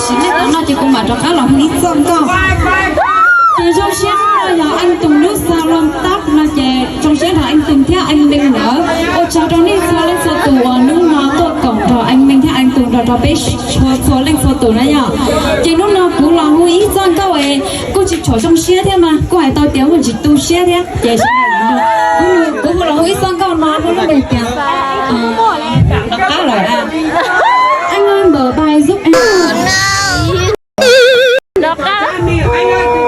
Tsis nej tau no ces kuv mam rov qab los hu ib txoj nkauj. Ces zoo siab no yog Anh Tùng lub xa lon tab no ces zoo siab nrog Anh Tùng thiab Anh Minh lawv. Ua tsaug rau nej txhua leej txhua tus uas hnub no tuaj koom nrog Anh Minh thiab Anh Tùng nrog rau peb txhua txhua leej txhua tus na yom. Ces hnub no kuv los hu ib txoj nkauj es kuj tsis tshua zoo siab thiab mas kuj hais tau tias muaj tsis tu siab thiab ces kuv hu los hu ib txoj nkauj no muaj lub npe tias, rov qab lawm, Anh ơi mở bài giúp em. Rov qab.